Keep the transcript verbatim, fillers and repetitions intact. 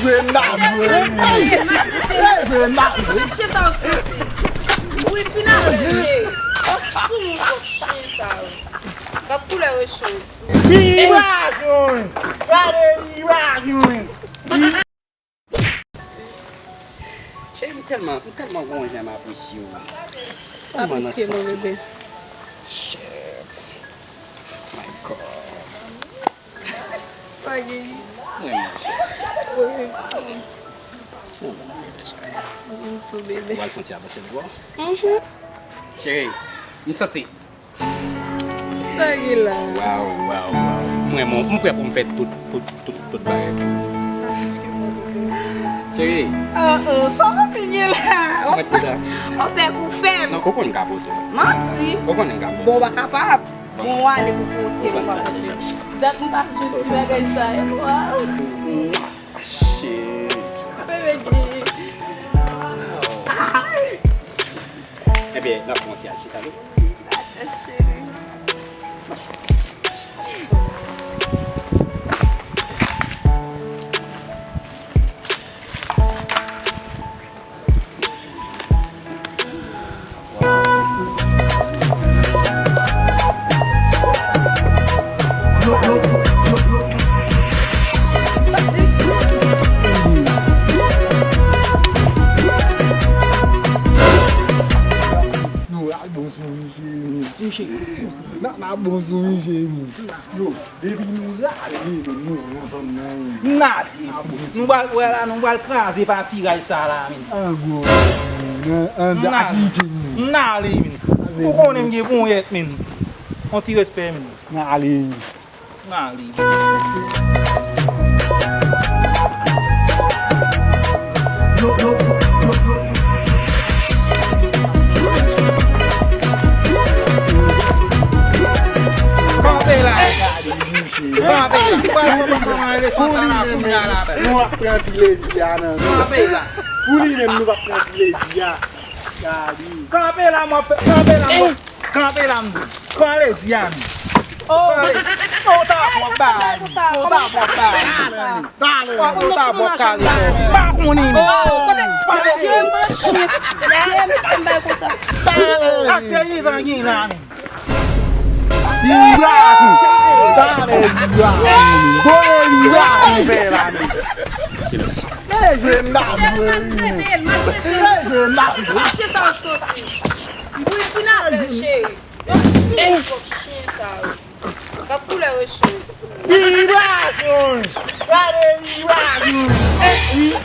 Jwe n ap jwe wi. Jwe n ap jwe. Kote chen sa yo soti? Wi, vin ale. An sou moun kòk chen sa yo. Gad koulè rechon yo. Vibration! Gade vibration! Cheri, m tèlman, m tèlman gon jan m apresye w. Tèlman nan sans mwen. Shit. My God. Sa gen? Mwen, mwen, cheri. Mwen, mwen, cheri. Mwen tou, bebe. Ou al fè yon ti avanse, bro. Mhm. Cheri, m santi Sa gen la? Waw, waw, waw. Mwen, mwen, m prè pou m fè tout, tout, tout, tout bagay pou ou. Cheri. Oh, oh, sa w ap gen la? Mwen tou la. W ap fè pou fè m. Non, ou konn m ka pote w. Manti. Ou konn m ka pote w. Bon, w pa kapab. Bon, w ale pou pote m, w pa pote m. Dat m pa jwenn ti bagay sa yo. Waw. Shit. Bebe ki. Ebyen, n ap fè yon ti al chita, wi. Cheri. Nou al bon sou li, cheri. Nana bon sou li, cheri. Yo, depi nou rale, nou ansanm nan. N ale. Nou pral, wè la, nou pral kraze patiraj sa la, men. An gwo, men, an, an, ak piti, men. N ale, men. Ou konnen m gen ponyèt, men. On ti respè, men. N ale. N ale. Kanpe la. Kanpe la. Nou ap pran ti ledi a nan men. Kanpe la. Pou li menm, nou ap pran ti ledi a. Gade. Kanpe la, mwen, kanpe la, mwen. Kanpe la, m di. Pran ledi a, m di. Oh. Pran ledi. Ou ta bò bay. Ou ta bò bay. Talè. Ou ta bò kale. Pa konnen. Oh, kote? Pran ledi. Ak te li van gen la, men. Libération! Dale, libération! Bon, libération, fè la, men. Silans. Men jwe n ap jwe, wi. Men jwe n ap jwe. Mache sa w soti. Wi, fin avè l, cheri. Yo sou twòp chen sa yo. Gad koulè rechon yo. Libération! Dale, libération! Ey!